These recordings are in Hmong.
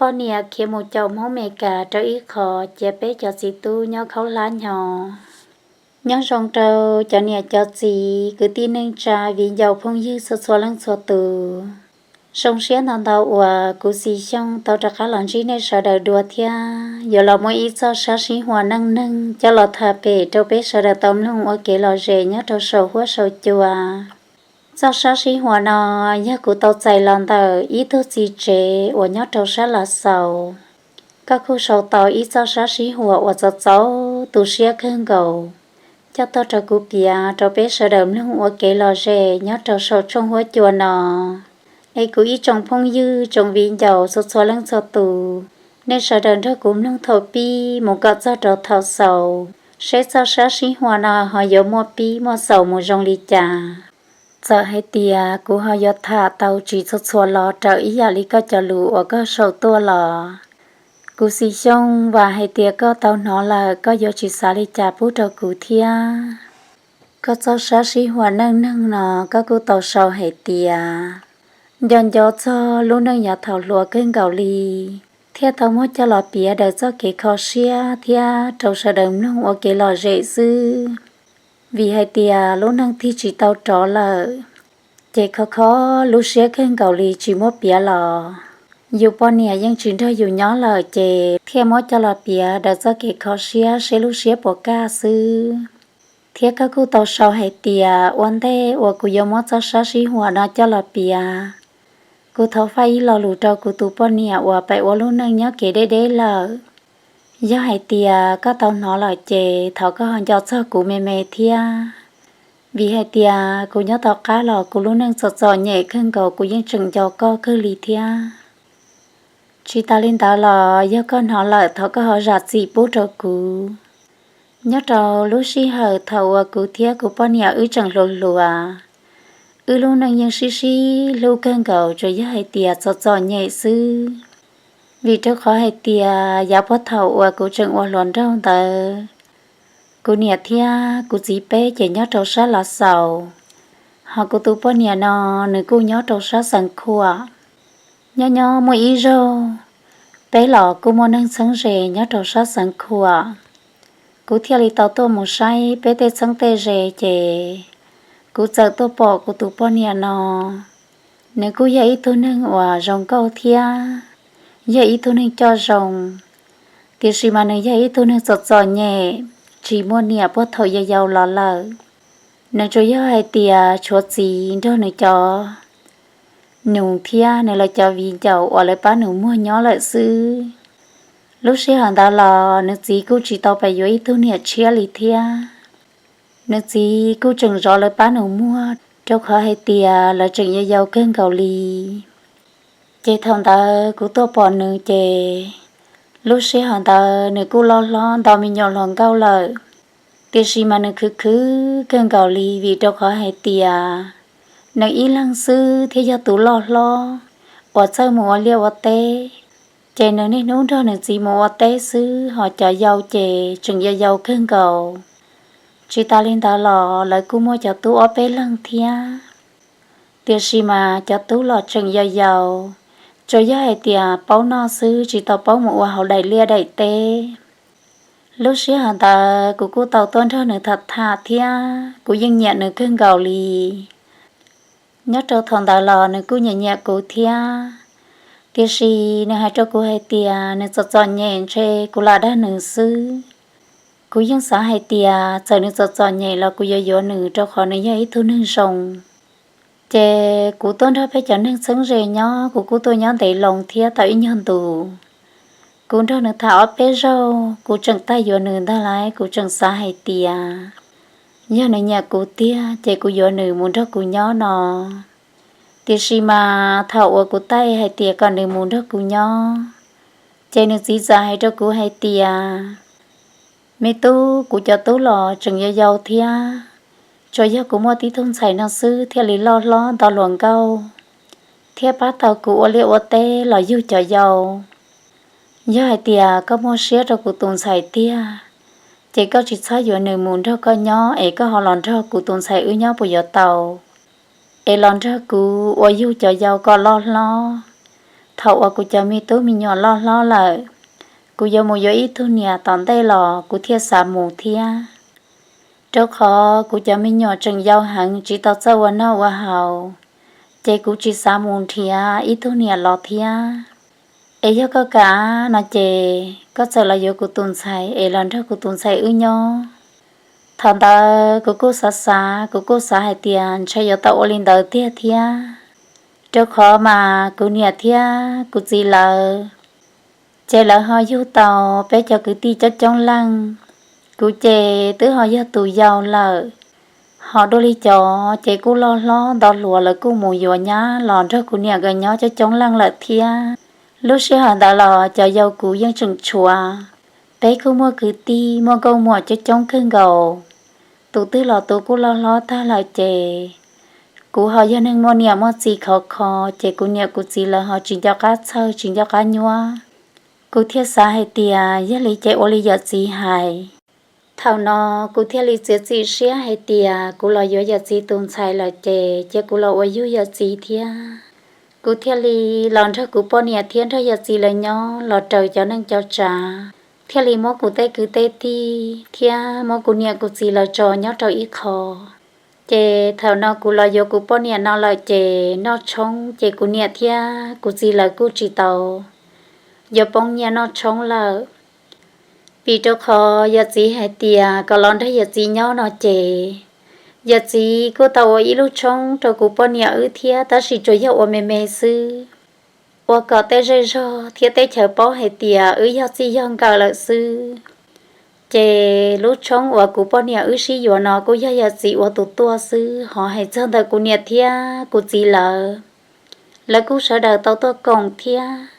Poj niam khiav mus caum Hmoob Mes Kas rau ib qho, cia peb cov txiv tub nyob khaub hlab hnyo. Nyob zoo rau cov niam cov txiv, kwv tij neej tsa, viv ncaus phooj ywg txhua txhua leej txhua tus. Zoo siab ntau ntau uas kuv Xis Xyooj tau rov qab los ntsib nej sawv daws dua thiab yuav los muaj ib txoj sab sib huam neej neeg coj los tham pem rau peb sawv daws tau mloog ua kev lom zem nyob rau saum huab saum cua. Txoj sab sib huam no yog kuv tau txais los ntawm ib tug txiv tsev uas nyob rau sab Lav Xaus. Koj kuj sau tau ib txoj sab sib huam uas txaus txaus tu siab kawg nkaus coj tuaj rau kuv piav rau peb sawv daws mloog ua kev lom zem nyob rau saum tshooj huab cua no. Es kuv ib tsoom phooj ywg tsoom viv ncaus txhua txhua leej txhua tus, nej sawv daws nrog kuv mloog thaum pib mus kom txog rau thaum xaus, seb txoj sab sib huam no ho yuav muaj pib muaj xaus mus zoo li cas. Txawm hais tias kuv ho yuav tham tau tsis txhua txhua lo raws ib yam li koj cov lus uas koj sau tuaj los, kuv Xis Xyooj vam hais tias koj tau hnov lawm koj yuav tsis xav li cas pub rau kuv thiab. Koj txoj sab sib huam neej neeg no koj kuj tau sau hais tias nco nco txog lub neej yav thaum hluas kawg nkaus li, thiaj tau muab coj los piav daws txoj kev kho siab thiab rau sawv daws mloog ua kev lom zem xwb. Vim hais tias lub neej tig tsis tau rov lawm, ces khov kho lub siab kawg nkaus li tsis muab piav los. Yus poj niam yeej tsis nrog yus nyob lawm ces thiaj muab coj los piav daws txoj kev kho siab seb lub siab puas kaj xwb. Thiab koj kuj tau sau hais tias ua ntej uas kuv yuav muab txoj sab sib huam no coj los piav, kuv thov faib ib lo lus rau kuv tus poj niam uas pem ua lub neej nyob kev deb deb lawm. Yog hais tias koj tau hnov lawm ces thov koj ho nco txog kuv me me thiab. Vim hais tias kuv nyob tom qab los kuv lub neej txom txom nyem kawg nkaus, kuv yeej tseem nco koj kawg li thiab. Tsis tas li ntawd los yog koj hnov lawm thov koj ho zam txim pub rau kuv. Nyob rau lub sij hawm thaum uas kuv thiab kuv poj niam wb tseem hluas hluas, wb lub neej yeej sib sib hlub kawg nkaus tsuas yog hais tias txom txom nyem xwb. Vim rau qhov hais tias yav puag thaum uas kuv tseem ua hluas nraug ntawd, kuv niam thiab kuv txiv peb ces nyob rau sab Lav Xaus, ho kuv tus poj niam no nws kuj nyob rau sab Xeev Khuam. Nyob nyob muaj ib zaug, peb los kuj muaj neeg txheeb ze nyob rau sab Xeev Khuam, kuv thiaj li tau tuaj mus saib peb tej txheeb tej ze ces kuv txawm tuaj pom kuv tus poj niam no. Nws kuj yog ib tug neeg uas zoo nkauj thiab yog ib tug neeg coj zoo, tiam sis mas nws yog ib tug neeg txom txom nyem, tsis muaj niam puag thaum yau yau los lawm. Nws tsuas yog hais tias tshuav txiv nrog nws cov nus thiab nws lawv cov viv ncaus uas lawv pab nws muag nyob lawm xwb. Lub sij hawm ntawd los nws txiv kuj tsis tau pes yuav ib tug niam tshiab li thiab. Nws txiv kuj tseem zov lawv pab nws muag rau qhov hais tias lawv tseem yau yau kawg nkaus li. Ces thaum ntawd kuv tuaj pom nws ces lub sij hawm ntawd nws kuj loj hlob nto me nyuam hluas nkauj lawm, tiam sis mas nws khwv khwv kawg nkaus li vim rau qhov hais tias nws ib leeg xwb thiaj yog tus loj hlob uas txawj mus ua liaj ua teb. Ces nws niaj hnub nrog nws txiv mus ua teb xwb, ho cov yau ces tseem yau yau kawg nkaus. Tsis tas li ntawd los lawv kuj muaj cov tub ob peb leeg thiab, tiam sis mas cov tub los tseem yau yau, tsuas yog hais tias paub noj xwb tsis tau paub mus ua hauv daim liaj daim teb. Lub sij hawm ntawd kuv kuj tau tuaj nrog nws tham tham thiab kuv yeej nyiam nws kawg nkaus li. Nyob rau thaum ntawd los nws kuj nyiam nyiam kuv thiab, tiam sis nws hais rau kuv hais tias nws txom txom nyem ntshe kuv lam dag nws xwb. Kuv yeej xav hais tias txawm nws txom txom nyem los kuv yuav yuav nws rau qhov nws yog ib tug neeg zoo. Ces kuv tuaj nrog peb cov neeg txheeb ze nyob, kuv kuj tuaj nyob ntev loo thiab tau ib nyuag ntus. Kuv nrog nws tham ob peb zaug kuv tseem tag yuav nws ntag lauj, kuv tseem xav hais tias yog nws nyiam kuv tiag ces kuv yuav nws mus nrog kuv nyob no. Tiam sis mas thaum uas kuv taij hais tias kom nws mus nrog kuv nyob, ces nws txiv txawm hais rau kuv hais tias, me tub, kuv cov tub los tseem yau yau thiab, tsuas yog kuv muaj tib tug ntxhais no xwb thiaj li loj hlob nto hluas nkauj thiab pab tau kuv ua liaj ua teb los yug cov yau. Yog hais tias koj muaj siab rau kuv tus ntxhais tiag, ces koj tsis txhob yuav nws mus nrog koj nyob es koj ho los nrog kuv tus ntxhais wb nyob puas yuav tau? Es los nrog kuv ua yug cov yau kom loj hlob, Thaum uas kuv cov me tub me nyuam loj hlob lawm, kuv yuav mus yuav ib tug niam tom ntej los kuv thiaj xav mus thiab. Rau qhov kuv cov me nyuam tseem yau heev tsis tau txawj ua noj ua haus, ces kuv tsis xav mus nrhiav ib tug niam los thiab. Es yog koj kam no ces koj txawm los yuav kuv tus ntxhais es los nrog kuv tus ntxhais wb nyob. Thaum ntawd kuv kuj xav xav, kuv kuj xav hais tias ntshe yuav tau ua li ntawd tiag thiab, rau qhov mas kuv niam thiab kuv txiv lawv ces lawv ho yug tau peb cov kwv tij coob coob leej. Kuv ces twb ho yog tus yau lawm, ho dua li cov ces kuj loj hlob nto hluas lawv kuj mus yuav nyab los nrog kuv niam nkawd nyob coob coob leej lawm thiab. Lub sij hawm ntawd los cov yau kuv yeej tseem tshuav, peb kuj muaj kwv tij muaj nkauj muam coob coob kawg nkaus. Tus twg los tus kuj loj hlob tag lawm ces kuv ho yog neeg muaj niam muaj txiv khov kho, ces kuv niam kuv txiv lawv ho tsis nco qab txhawj tsis nco qab nyuab. Kuv thiaj xav hais tias yog li ces ua li yawm txiv hais. Thaum no kuv thiaj li txiav txim siab hais tias kuv los yuav yawm txiv tus ntxhais lawm ces cia kuv los ua yug yawm txiv thiab. Kuv thiaj li los nrog kuv poj niam thiab nrog yawm txiv lawv nyob los raws cov neej cov tsav, thiaj li muab kuv tej kwv tej tij thiab muab kuv niam kuv txiv lawv tso nyob rau ib qho. Ces thaum no kuv los yuav kuv poj niam no lawm ces noj tshoob ces kuv niam thiab kuv txiv lawv kuj tsis tau yuav poob nyiaj noj tshoob lawm. Vim rau qhov yawm txiv hais tias kom los nrog yawm txiv nyob no ces yawm txiv kuj tau ua ib lub tshoob rau kuv poj niam wb thiab, tab sis tsuas yog ua me me xwb, ua kom tej zej zog thiab teb chaws paub hais tias wb yog txij yog nkawm lawm xwb. Ces lub tshoob uas kuv poj niam wb sib yuav no kuj yog yawm txiv ua tus tuaj xwb, ho hais txog ntawm kuv niam thiab kuv txiv lawv, lawv kuj sawv daws tau tuaj koom thiab.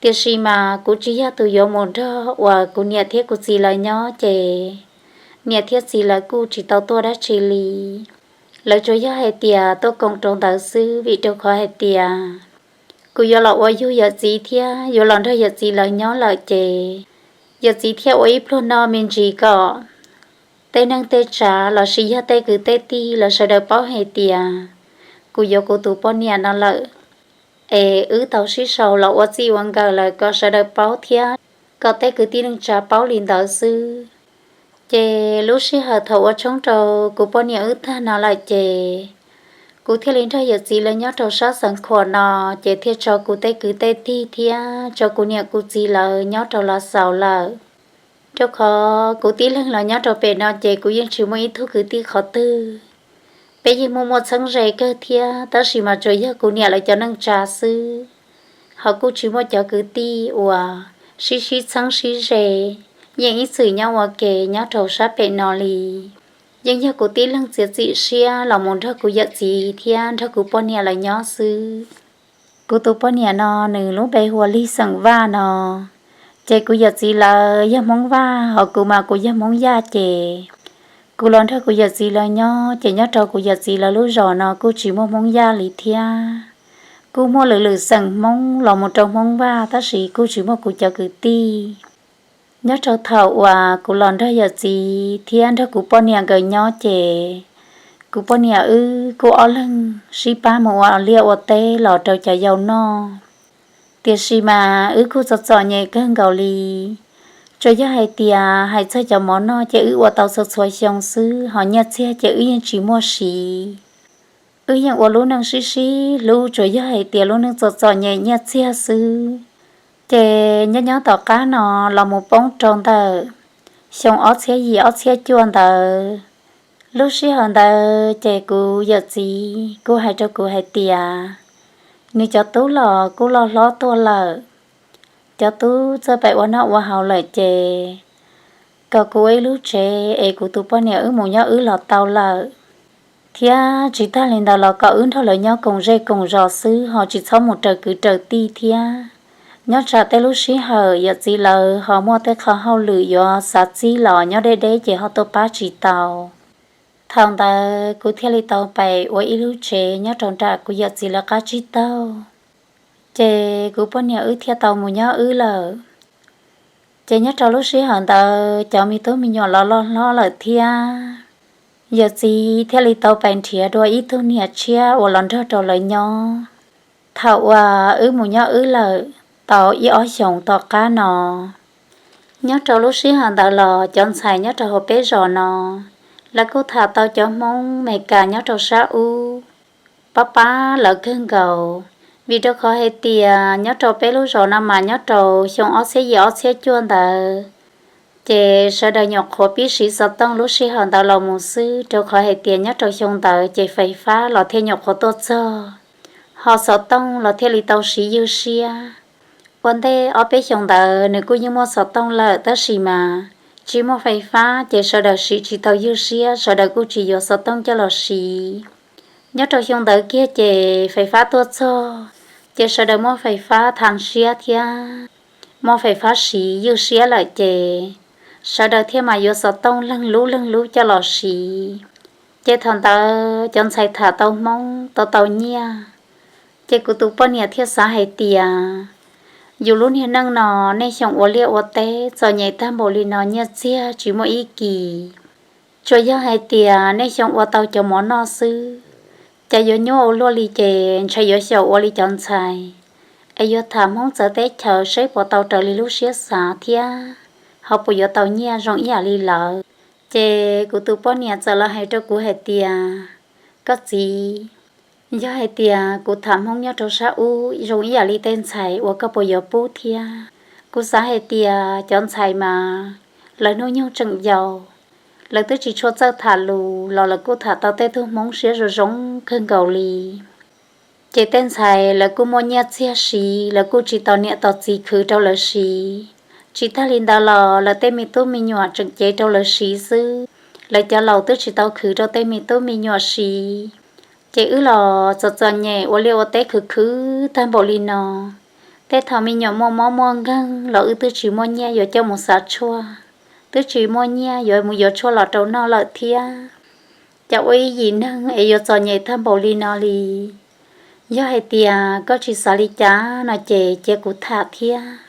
Tiam sis mas kuv tsis yog tus yuav mus nrog uas kuv niam thiab kuv txiv lawv nyob ces niam thiab txiv lawv kuj tsis tau tuaj dab tsi li. Lawv tsuas yog hais tias tuaj koom rau ntawd xwb, vim rau qhov hais tias kuv yuav los ua yug yawm txiv thiab yuav los nrog yawm txiv lawv nyob lawm ces yawm txiv thiaj ua ib pluag no me ntsis kom tej neeg tej tsav lossis yog tej kwv tej tij lawv sawv daws paub hais tias kuv yuav kuv tus poj niam no lawm. Es wb tau sib sau los ua txij ua nkawm lawm kom sawv daws paub thiab kom tej kwv tij neej tsa paub li ntawd xwb. Ces lub sij hawm thaum ua tshoob rau kuv poj niam wb tag no lawm ces kuv thiaj li nrog yawm txiv lawv nyob rau sab Xeev Khuam no, ces thiaj tso kuv tej kwv tej tij thiab tso kuv niam kuv txiv lawv nyob rau Lav Xaus lawm. Rau qhov kuv tib leeg los nyob rau pem no ces kuv yeej tsis muaj ib tug kwv tij qhov twg. Peb yeej muaj muaj txheeb ze kawg thiab, tab sis mas tsuas yog kuv niam lawv cov neej tsa xwb, ho kuj tsis muaj cov kwv tij uas sib sib txheeb sib ze yeej ib txwm nyob ua ke nyob rau sab pem no li. Yeej yog kuv tib leeg txiav txim siab los mus nrog kuv yawm txiv thiab nrog kuv poj niam lawv nyob xwb. Kuv tus poj niam no nws lub npe hu ua Lig xeem Vaj no, ces kuv yawm txiv lawv yog Hmoob Vaj, ho kuv mas kuv yog Hmoob Yaj ces kuv los nrog kuv yawm txiv lawv nyob, ces nyob rau kuv yawm txiv lawv lub zos no kuj tsis muaj Hmoob Yaj li thiab. Kuj muaj lwm lwm xeem Hmoob los mus rau Hmoob Vaj, tab sis kuj tsis muaj kuv cov kwv tij. Nyob rau thaum uas kuv los nrog yawm txiv thiab nrog kuv poj niam nkawd nyob ces kuv poj niam wb kuj ob leeg sib pab mus ua liaj ua teb los rau cov yau noj. Tiam sis mas wb kuj txom txom nyem kawg nkaus li. Tsuas yog hais tias hais txog cov mov noj ces wb ua tau txhua txhua xyoo xwb, ho nyiaj txiag ces wb yeej tsis muaj siv. Wb yeej ua lub neej sib sib hlub, tsuas yog hais tias lub neej txom txom nyem nyiaj txiag xwb. Ces nyob nyob tom qab no los mus poob rau ntawm xyoo ob txhiab yim ob txhiab cuaj ntawd. Lub sij hawm ntawd ces kuv yawm txiv kuj hais rau kuv hais tias nws cov tub los kuj loj hlob tuaj lawm, cov tub txawj pem ua noj ua haus lawm ces kom kuv ua ib lub tsev es kuv tus poj niam wb mus nyob wb los tau lawm. Thiab tsis tag li ntawd los kom wb nrog lawv nyob koom zej koom zos xwb, ho tsis txhob mus raws kwv raws tij thiab. Nyob tsam tej lub sij hawm yawm txiv lawv ho muaj tej qhov hauj lwm yuav xav txib los nyob deb deb ces ho tuaj pab tsis tau. Thaum ntawd kuv thiaj li tau pem ua ib lub tsev nyob rau nram kuv yawm txiv lawv qab tsib taug, ces kuv poj niam wb thiaj tau mus nyob wb lawm. Ces nyob rau lub sij hawm ntawd cov me tub me nyuam los loj hlob lawm thiab, yawm txiv thiaj li tau pem nrhiav dua ib tug niam tshiab uas los nrog rau lawv nyob. Thaum uas wb mus nyob wb lawm tau ib ob xyoos tom qab no, nyob rau lub sij hawm ntawd los cov ntxhais nyob rau hauv peb zos no, lawv kuj tham tau cov Hmoob Meskas nyob rau sab ub pab pab lawv kawg nkaus. Vim rau qhov hais tias nyob rau peb lub zos no mas nyob rau xyoo ob txhiab yim ob txhiab cuaj ntawd, ces sawv daws nyuam qhuav pib siv xov tooj lub sij hawm ntawd los mus xwb, rau qhov hais tias nyob rau xyoo ntawd ces fais fab los thiaj nyuam qhuav tuaj txog, ho xov tooj los thiaj li tau siv ywg siab. Ua ntej ob peb xyoos ntawd nws kuj yeej muaj xov tooj lawm tab sis mas tsis muaj fais fab ces sawv daws siv tsis tau ywg siab, sawv daws kuj tsis yuav xov tooj coj los siv. Nyob rau xyoo ntawd kiag ces fais fab tuaj txog, ces sawv daws muaj fais fab tham siab thiab muaj fais fab siv ywg siab lawm ces sawv daws thiaj mas yuav xov tooj leeg lub leeg lub coj los siv. Ces thaum ntawd cov ntxhais tham tau Hmoob tau tau nyiaj, ces kuv tus poj niam thiaj xav hais tias, yus lub niag neej no, nej xyoo ua liaj ua teb txom nyem tag npaum li no nyiaj txiag tsis muaj ib kis. Tsuas yog hais tias nej xyoo ua tau cov mov noj xwb, cas yuav nyuaj ua luaj li ces ntshai yuav xyaum ua li cov ntxhais, es yuav tham Hmoob txawv teb chaws saib puas tau raws li lub siab xav thiab ho puas yuav tau nyiaj zoo ib yam li lawv. Ces kuv tus poj niam txawm los hais rau kuv hais tias, koj txiv, yog hais tias kuv tham Hmoob nyob rau sab ub zoo ib yam li tej ntxhais uas koj puas yuav pub thiab? Kuv xav hais tias cov ntxhais mas lawv hnub nyoog tseem yau, lawv twb tsis tshua txawj tham lus los lawv kuj tham tau tej tug Hmoob siab zoo zoo kawg nkaus li. Ces tej ntxhais lawv kuj muaj nyiaj txiag siv, lawv kuj tsis tos niam tos txiv khwv rau lawv siv. Tsis tag li ntawd los lawv tej me tub me nyuam tseem cev rau lawv siv xwb, lawv cov laus twb tsis tau khwv rau tej me tub me nyuam siv. Ces wb los txom txom nyem ua liaj ua teb khwv khwv tag npaum li no, tej thaum me nyuam muaj mob muaj nkeeg los wb twb tsis muaj nyiaj yuav coj mus xav tshuaj, twb tsis muaj nyiaj yuav mus yuav tshuaj los rau noj lawm thiab. Cas ua ib yim neeg es yuav txom nyem tag npaum li no li? Yog hais tias koj tsis xav li cas no ces cia kuv tham thiab,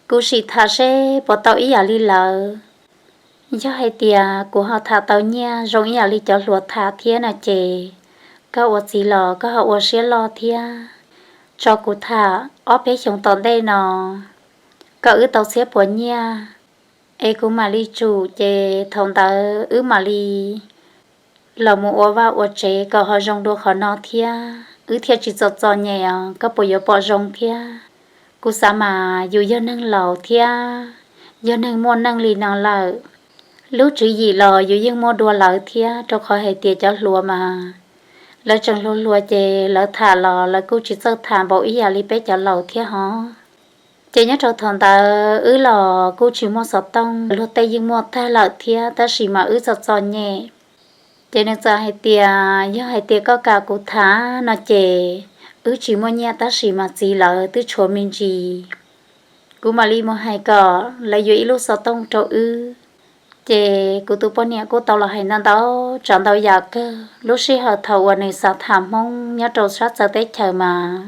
kuv sim tham seb puas tau ib yam li lawv. Yog hais tias kuv ho tham tau nyiaj zoo ib yam li cov hluas tham thiab no ces koj ua txiv los koj ho ua siab loj thiab. Tso kuv tham ob peb xyoos tom ntej no kom wb tau txhiab puas nyiaj, es kuv mam li tsum ces thaum ntawd wb mam li los mus ua vaj ua tsev kom ho zoo dua qhov no thiab wb thiaj tsis txom txom nyem os, koj puas yuav pom zoo thiab? Kuv xav mas yus yog neeg laus thiab yog neeg muaj neej li no lawm, lub tswv yim los yus yeej muaj dua lawv thiab, rau qhov hais tias cov hluas mas lawv tseem hluas hluas ces lawv tham los lawv kuj tsis txawj tham npaum ib yam li peb cov laus thiab hov. Ces nyob rau thaum ntawd wb los kuj tsis muaj xov tooj, luag tej yeej muaj tag lawm thiab tab sis mas wb txom txom nyem. Ces nws txawm hais tias, yog hais tias koj kam kuv tham no ces wb tsis muaj nyiaj tab sis mas txiv lawv twb tshuav me ntsis, kuv mam li mus hais kom lawv yuav ib lub xov tooj rau wb. Ces kuv tus poj niam kuj tau los hais ntau ntau tsav ntau yam kawg. Lub sij hawm thaum uas nws xav tham Hmoob nyob rau sab txawv teb chaws mas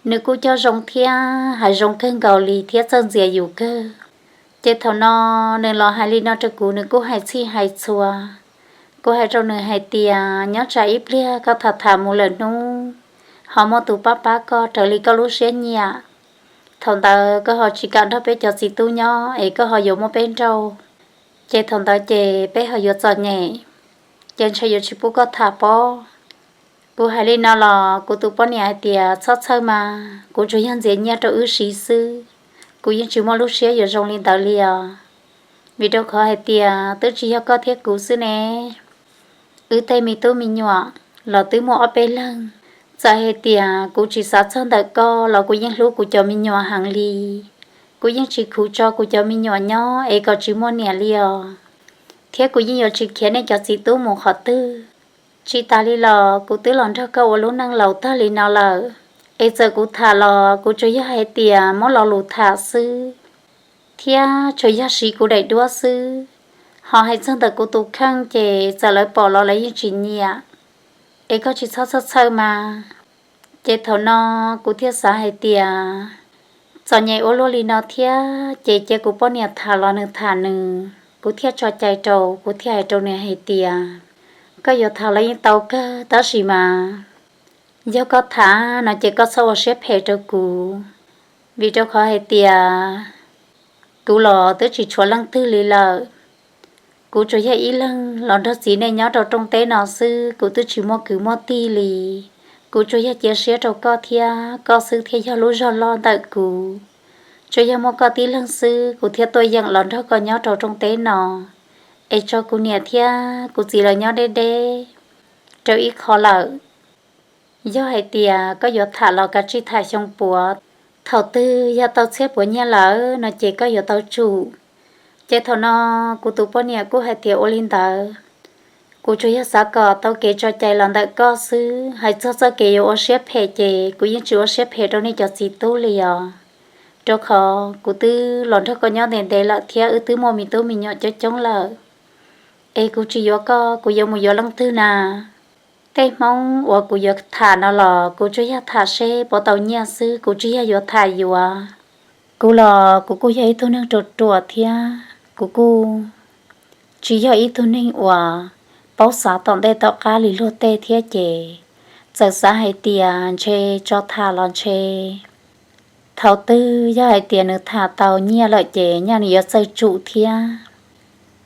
nws kuj coj zoo thiab hais zoo kawg nkaus li thiab txawj ntxias yus kawg. Ces thaum no nws los hais li no rau kuv, nws kuj hais txhij hais txhua. Kuv hais rau nws hais tias, nyob tsam ib pliag koj tham tham mus lawm hnub ho muaj tus pab pab koj raws li koj lub siab nyiam, thaum ntawd koj ho tsis kam nrog peb cov txiv tub nyob es koj ho yuav muab peb nrauj, ces thaum ntawd ces peb ho yuav txom nyem, ces ntshai yuav tsis pub koj tham pob. Kuv hais li no los kuv tus poj niam hais tias, txhob txhawj mas, kuv tsuas yog ntxias nyiaj rau wb siv xwb, kuv yeej tsis muaj lub siab yuav zoo li ntawd li os. Vim rau qhov hais tias twb tsis yog koj thiab kuv xwb ne, wb tej me tub me nyuam los twb muaj ob peb leeg. Txawm hais tias kuv tsis xav txog ntawm koj los kuv yeej hlub kuv cov me nyuam heev li. Kuv yeej tsis khuv tso kuv cov me nyuam nyob es kom tsis muaj niam li os, thiab kuv yeej yuav tsis khiav nej cov txiv tub mus qhov twg. Tsis tas li los kuv twb los nrog koj ua lub neej laus tag li no lawm, es txawm kuv tham los kuv tsuas yog hais tias muab lo lus tham xwb, thiab tsuas yog siv kuv daim duab xwb. Ho hais txog ntawm kuv tus kheej ces txawm lawv pom los lawv yeej tsis nyiam, es koj tsis txhob txhob txhawj mas. Ces thaum no kuv thiaj xav hais tias, txom nyem ua luaj li no thiab ces cia kuv poj niam tham los nws tham nws. Kuv thiaj tso cai rau, kuv thiaj hais rau nws hais tias, koj yuav tham los yeej tau kawg tab sis mas Yog koj tham no ces koj txhob ua siab phem rau kuv, vim rau qhov hais tias kuv los twb tsis tshuav leej twg li lawm. Kuv tsuas yog ib leeg los nrog txiv nej nyob rau rooj teb no xwb, kuv twb tsis muaj kwv muaj tij li. Kuv tsuas yog cia siab rau koj thiab koj xwb thiaj yog lub zog loj ntawm kuv. Tsuas yog muaj koj tib leeg xwb kuv thiaj tuaj yeem los nrog koj nyob rau rooj teb no, es tso kuv niam thiab kuv txiv lawv nyob deb deb rau ib qho lawm. Yog hais tias koj yuav tham los kav tsij tham xyoo puav, thaum twg yog tau txhiab puav nyiaj lawm no ces koj yuav tau tsum. Ces thaum no kuv tus poj niam kuj hais tias ua li ntawd, kuv tsuas yog xav kom tau kev tso cai los ntawm koj xwb, hais txog txoj kev yuav ua siab phem ces kuv yeej tsis ua siab phem rau nej cov txiv tub li os. Rau qhov kuv twb los nrog koj nyob ntev ntev lawm thiab wb twb muaj me tub me nyuam coob coob lawm, es kuv tsis yuav koj kuv yuav mus yuav leej twg na? Tej hmoob uas kuv yuav tham no los kuv tsuas yog tham seb puas tau nyiaj xwb, kuv tsis yog yuav tham yuav. Kuv los kuv kuj yog ib tug neeg ruam ruam thiab kuv kuj tsis yog ib tug neeg uas paub xav tom ntej tom qab li luag tej thiab ces txawm xav hais tias ntshe tso tham los ntshe thaum twg yog hais tias nws tham tau nyiaj lawm ces nyaj nws yuav txawj tsum thiab.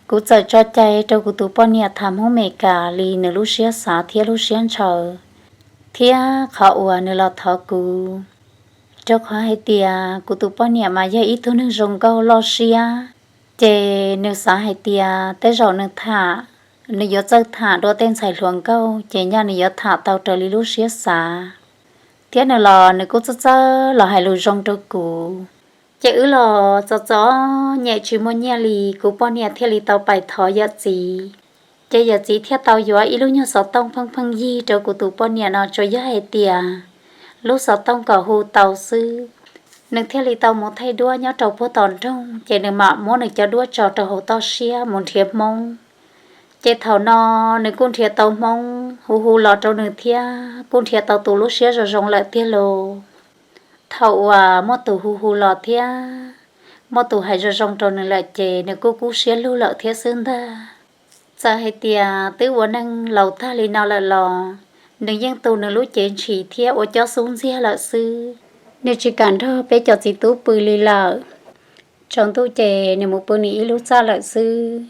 Kuv txawm tso cai rau kuv tus poj niam tham hmoob Meskas li nws lub siab xav thiab lub siab ntshaw, thiab qhov uas nws los thov kuv, rau qhov hais tias kuv tus poj niam mas yog ib tug neeg zoo nkauj loj siab, ces nws xav hais tias tej zaum nws tham, nws yuav txawj tham dua tej ntxhais hluas nkauj ces nyaj nws yuav tham tau raws li lub siab xav. Thiab nws los nws kuj txawj txawj los hais lus zoo rau kuv. Ces wb los txom txom nyem tsis muaj nyiaj li, kuv poj niam thiaj li tau pais thov yawm txiv. Ces yawm txiv thiaj tau yuav ib lub nyuag xov tooj pheej pheej yig rau kuv tus poj niam no, tsuas yog hais tias lub xov tooj kom hu tau xwb. Nws thiaj li tau mus thaij duab nyob rau puag tom nroog, ces nws mam muab nws cov duab tso rau hauv toj siab mus nrhiav hmoob. Ces thaum no nws kuj nrhiav tau hmoob hu hu los rau nws thiab kuj nrhiav tau tus lub siab zoo zoo lawm tiag lauj. Thaum uas muaj tus hu hu los thiab muaj tus hais zoo zoo rau nws lawm ces nws kuj kub siab lug lawm thiab xwb ntag. Txawm hais tias twb ua neej laus tag li no lawm los nws yeej tu nws lub cev ntshis thiab ua cob xub ntxiag lawm xwb. Nws tsis kam nrog peb cov txiv tub pw li lawm. Tsaus ntuj ces nws mus pw nws ib lub txaj lawm xwb,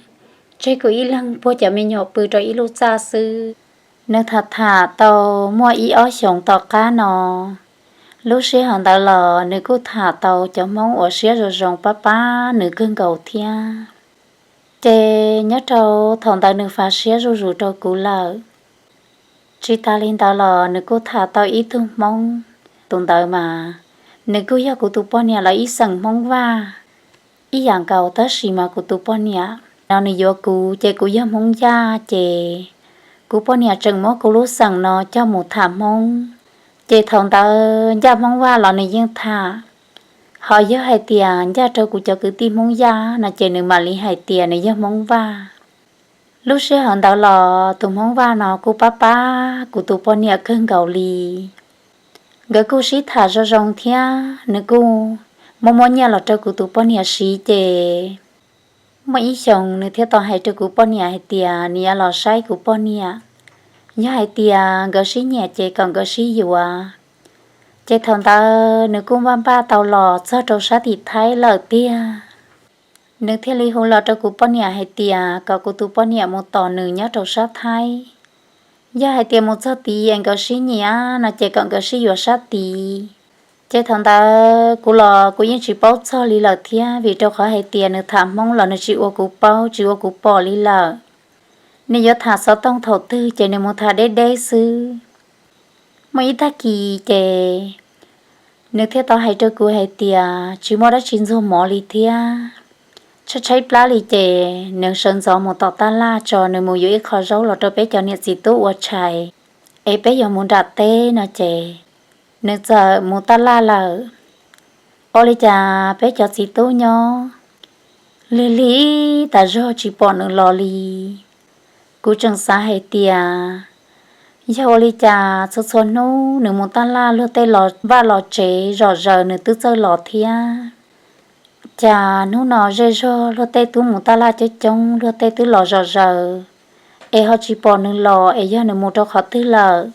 tseg kuv ib leeg puag cov me nyuam pw rau ib lub txaj xwb. Nws tham tham tau muaj ib ob xyoos tom qab no, lub sij hawm ntawd los nws kuj tham tau cov hmoob uas siab zoo zoo pab pab nws kawg nkaus thiab. Ces nyob rau thaum ntawd nws fav siab zuj zus rau kuv lawm. Tsis tas li ntawd los nws kuj tham tau ib tug hmoob, tus ntawd mas nws kuj yog kuv tus poj niam lawv ib xeem hmoob Vaj ib yam nkaus, tab sis mas kuv tus poj niam no nws yuav kuv ces kuv yog hmoob Yaj, ces kuv poj niam tseem muab kuv lub xeem no coj mus tham hmoob. Ces thaum ntawd ncaj hmoob Vaj los nws yeej tham, ho yog hais tias ncaj rau kuv cov kwv tij hmoob Yaj no ces nws mam li hais tias nws yog hmoob Vaj. Lub sij hawm ntawd los tus hmoob Vaj no kuj pab pab kuv tus poj niam kawg nkaus li. Nkawd kuj sib tham zoo zoo thiab nws kuj muab muab nyiaj los rau kuv tus poj niam siv, ces muaj ib xyoos nws thiaj tau hais rau kuv poj niam hais tias nws yuav los saib kuv poj niam, yog hais tias nkawd sib nyiam ces kom nkawd sib yuav. Ces thaum ntawd nws kuj npaj npaj tau los txog rau sab tim Thaib lawm tiag. Nws thiaj li hu los rau kuv poj niam hais tias kom kuv tus poj niam mus tos nws nyob rau sab Thaib. Yog hais tias mus txog tid es nkawd sib nyiam no ces kom nkawd sib yuav sab tid. Ces thaum ntawd kuv los kuv yeej tsis paub txog li lawm thiab, vim rau qhov hais tias nws tham hmoob los nws tsis ua kuv paub tsis ua kuv pom li lawm. Nws yuav tham xov tooj thaum twg ces nws mus tham deb deb xwb. Muaj ib tag kis ces nws thiaj tau hais rau kuv hais tias tsis muaj dab tsi ntxuag mov li thiab, tshaib tshaib plab li ces nws sawv ntxov mus tom taj laj tso nws mus yuav ib qho zaub los rau peb cov niam txiv tub ua tshais, es peb yuav mus nram teb no ces nws txawm mus taj laj lawm. Ua li cas peb cov txiv tub nyob lig lig tas zog tsis pom nws los li. Kuv tseem xav hais tias yog ua li cas txhua txhua hnub nws mus taj laj luag tej los vaj los tsev zom zaws nws twb txawj los thiab. Cas hnub no zej zog luag tej twb mus taj laj coob coob luag tej twb los zom zaws, es ho tsis pom nws los es yog nws mus rau qhov twg lawm.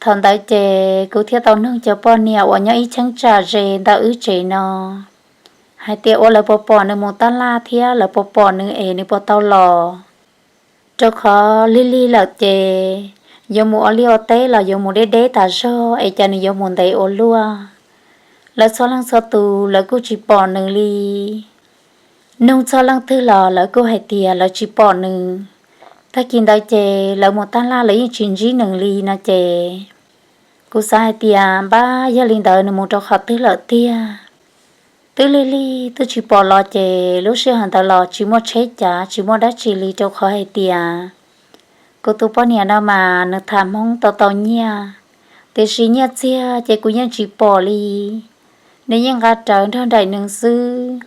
Thaum ntawd ces kuv thiaj tau nug cov poj niam uas nyob ib cheeb tsam ze ntawm wb tsev no hais tias ua lawv puas pom nws mus tab laj thiab lawv puas pom nws es nws puas tau los. Rau qhov lig lig lawm ces yuav mus ua liaj ua teb los yuav mus deb deb tas zog es cas nws yuav mus ntev ua luaj. Lawv txhua leej txhua tus lawv kuj tsis pom nws li. Nug txog leej twg los lawv kuj hais tias lawv tsis pom nws. Tag kis ntawd ces lawv mus tab laj lawv yeej tsis ntsib nws li no ces kuv xav hais tias npab yog li ntawd nws mus rau qhov twg lawm tiag. Twb lig lig twb tsis pom los ces lub sij hawm ntawd los tsis muaj tsheb cav tsis muaj dab tsi li rau qhov hais tias kuv tus poj niam no mas nws tham Hmoob tau tau nyiaj, tiam sis nyiaj txiag ces kuv yeej tsis pom li. Nws yeej nqa rawv nrog nraim nws xwb.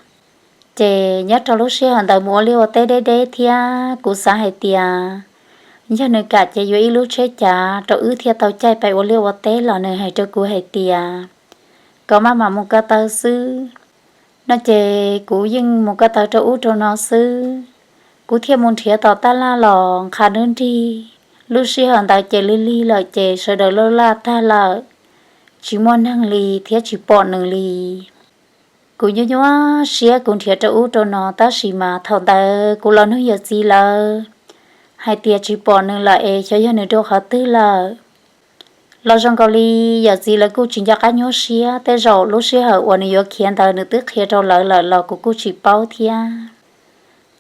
Ces nyob rau lub sij hawm ntawd mus ua liaj ua teb deb deb thiab kuv xav hais tias yog nws kam ces yuav ib lub tsheb cav rau wb thiaj tau caij pais ua liaj ua teb los nws hais rau kuv hais tias kom maj mam mus ko taw xwb no ces kuv yeej mus ko taw rau ub rau no xwb. Kuv thiaj mus nrhiav tom tab laj los nqha nruab nrig. Lub sij hawm ntawd ces lig lig lawm ces sawv daws laj laj tag lawm, tsis muaj neeg li thiab tsis pom nws li. Kuv nyuaj nyuaj siab kuv nrhiav rau ub rau no tab sis mas thaum ntawd kuv los nug yawm txiv lawv hais tias tsis pom nws lawm es xyov yog nws rau qhov twg lawm. Los zoo nkaus li yawm txiv lawv kuj tsis nco qab nyuaj siab, tej zaum lub sij hawm uas nws yuav khiav ntawd nws twb qhia rau lawv lawm los kuv kuj tsis paub thiab.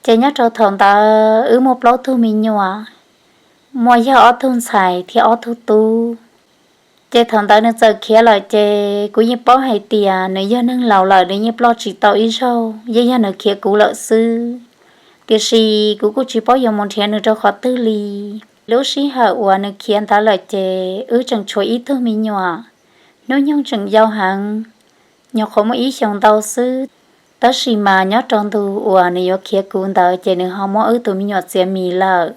Ces nyob rau thaum ntawd wb muaj plaub tug me nyuam, muaj yog ob tug ntxhais thiab ob tug tub. Ces thaum ntawd nws txawm khiav lawm ces kuv yeej paub hais tias nws yog neeg laus lawm nws yeej ploj tsis tau ib zaug, yeej yog nws khiav kuv lawm xwb. Tiam sis kuv kuj tsis paub yuav mus nrhiav nws rau qhov twg li. Lub sij hawm uas nws khiav ntawd lawm ces wb tseem tshuav ib tug me nyuam, hnub nyoog tseem yau heev, nyuam qhuav muaj ib xyoos ntau xwb. Tab sis mas nyob rau ntu uas nws yuav khiav kuv ntawd ces nws ho muab wb tus me nyuam txiav mis lawm.